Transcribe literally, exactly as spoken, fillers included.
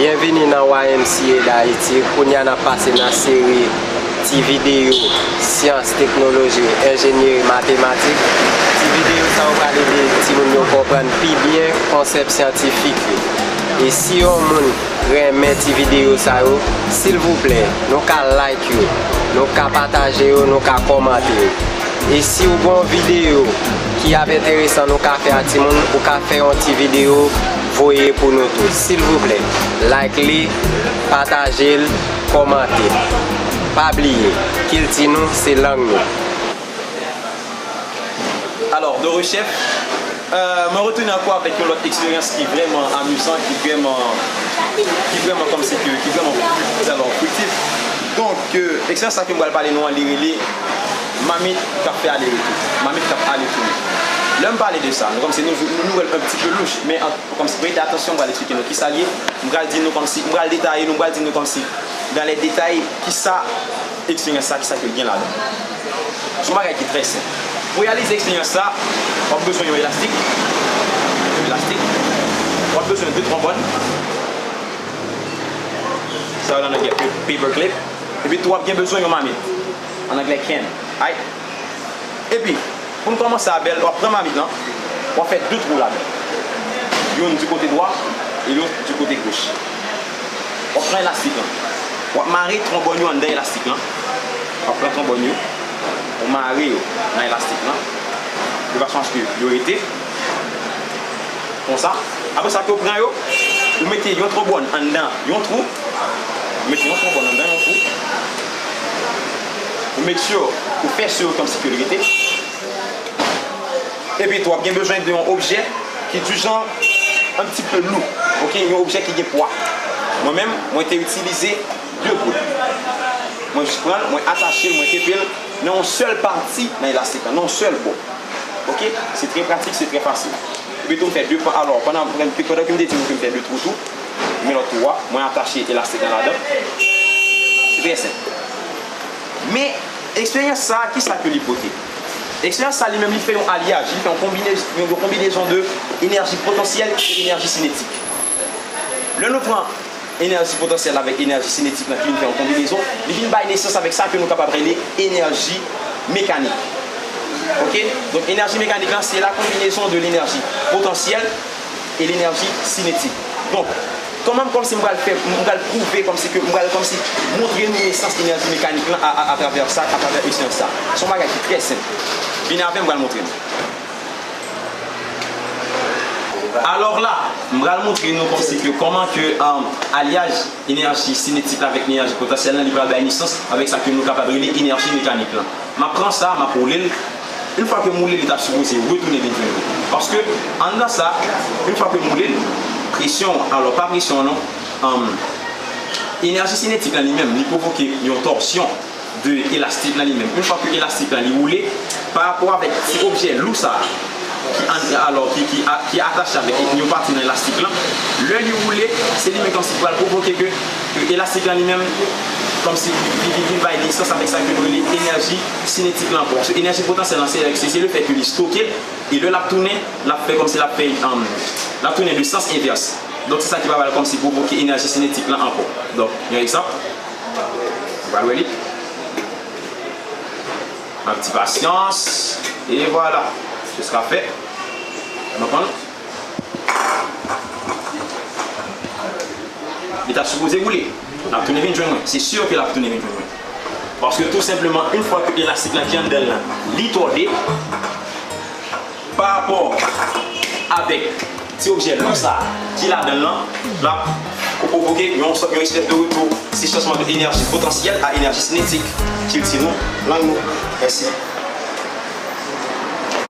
Byenvini nan Y M C A Dayiti. Kounye a n ap pase nan seri ti videyo syans, teknoloji, enjenyeri, matematik. Ti videyo sa yo pral ede timoun yo konprann pi byen konsèp syantifik yo. E si yon moun renmen ti videyo sa yo, silvouplè, nou ka like yo, nou ka pataje yo, nou ka kòmante yo. E si w gen yon videyo ki ap enteresan nou ka fè a timoun, ou ka fè yon ti videyo voye pou nou tou. Silvouplè, like li, pataje l, kòmante. Pa bliye, kilti nou se lang nou. Alors, Doré Chef, euh, mwen retounen ankò avèk yon lòt eksperyans ki vrèman amizan, ki vrèman, ki vrèman kòmsi ke, ki vrèman, alò, friktif. Donk, euh, eksperyans sa ke m pral pale nou an, li rele mamit k ap fè ale retou. Mamit k ap ale tounen. Lè m pale de sa, nou kòmsi nou, nou, nou wè l un petit peu louche, men an, kòmsi prete atansyon, m pral eksplike nou kisa l ye. M pral di nou kòmsi, m pral detaye nou, m pral di nou kòmsi dans les détails kisa eksperyans sa, kisa ke l gen ladan. Se yon bagay ki trè senp. Pou reyalize eksperyans sa, w ap bezwen yon elastik, yon elastik, w ap bezwen de twonbòn, sa yo nan anglè paper clip, epi tou w ap gen bezwen yon mamit, an anglè can, ay. Epi, pou n kòmanse avè l, w ap pran mamit lan, w ap fè de twou ladan. Youn di kote dwat e lòt di kote goch. W ap pran elastik lan. W ap mare twonbòn yo anndan elastik lan. W ap pran twonbòn yo, ou mare yo nan elastik lan, de fason aske yo rete konsa. Apre sa ke w pran yo, ou mete yon twonbòn anndan yon twou. Ou mete yon twonbòn anndan yon twou. Ou make sure ou fè sure kòmsi ke l rete. Epi tou, w ap gen bezwen de yon objè ki du genre un petit peu lourd, ok? Yon objè ki gen pwa. Mwen menm, mwen te itilize de goud. Mwen jis pran l, mwen atache l, mwen tepe l nan yon sèl pati nan elastik lan, nan yon sèl bò. Ok? Se trè pratik, se trè fasil. Epi tou, m fè de pa, alò, pandan, pandan ke m te di nou ke m fè de twou tou, men lòt twou a, mwen atache elastik lan ladan. Se trè senp. Men, eksperyans sa, kisa ke li pote? Eksperyans sa, li menm, li fè yon alyaj, li fè yon konbinez-, yon, yon konbinezon de enèji potansyèl e enèji sinetik. Lè nou pran enèji potansyèl avèk enèji sinetik lan ki vin fè yon konbinezon, li vin bay nesans avèk sa ke nou kapab rele enèji mekanik. Ok? Donk, enèji mekanik lan, se la konbinezon de lenèji potansyèl e lenèji sinetik. Donk, kòman, kòmsi m pral fè, m pral pwouve, kòmsi ke m pral, kòmsi, montre nou nesans enèji mekanik lan a, a, atravè sa, atravè eksperyans sa. Se yon bagay ki trè senp. Vini avè m, m pral montre nou. Alò la, m pral montre nou kòmsi ke kòman ke, um, alyaj enèji sinetik la avèk enèji potansyèl lan, li pral bay nesans avèk sa ke nou kapab rele enèji mekanik lan. M ap pran sa, m ap woule l. Yon fwa ke m woule l, li ta sipoze retounen vin jwenn mwen. Paske, anndan sa, yon fwa ke m woule l, presyon, alò pa presyon non, um, enèji sinetik lan li menm, li pwovoke yon tòsyon de elastik lan li menm. Yon fwa ke elastik lan li woule, pa rapò avèk ti objè lou sa a, ki an, alò, ki, ki, a, ki atache avèk yon pati nan elastik lan, lè li woule, se li menm kòmsi pral pwovoke ke, ke elastik lan li menm, kòmsi li, li, li vin bay nesans avèk sa ke nou rele enèji sinetik lan ankò. Paske enèji potansyèl lan, se, se, se le fè ke li stoke l, e lè l ap tounen, l ap fè kòmsi l ap fè, um, l ap tounen de sans envès. Donk, se sa ki va pral kòmsi pwovoke enèji sinetik lan ankò. Donk, yon egzanp. Ou pral wè li. Yon ti pasyans. E vwala. Se sa k ap fèt. Ou konprann? Li ta sipoze woule. L ap tounen vin jwenn mwen. Se si ke l ap tounen vin jwenn mwen. Paske tou senpleman, yon fwa ke elastik lan ki anndan l lan, li tòde, pa rapò avèk ti objè lou sa a ki ladan l lan, l ap pwovoke yon sòt, yon espès de retou, se chanjman de enèji potansyèl a enèji sinetik, kilti nou, lang nou. Mèsi.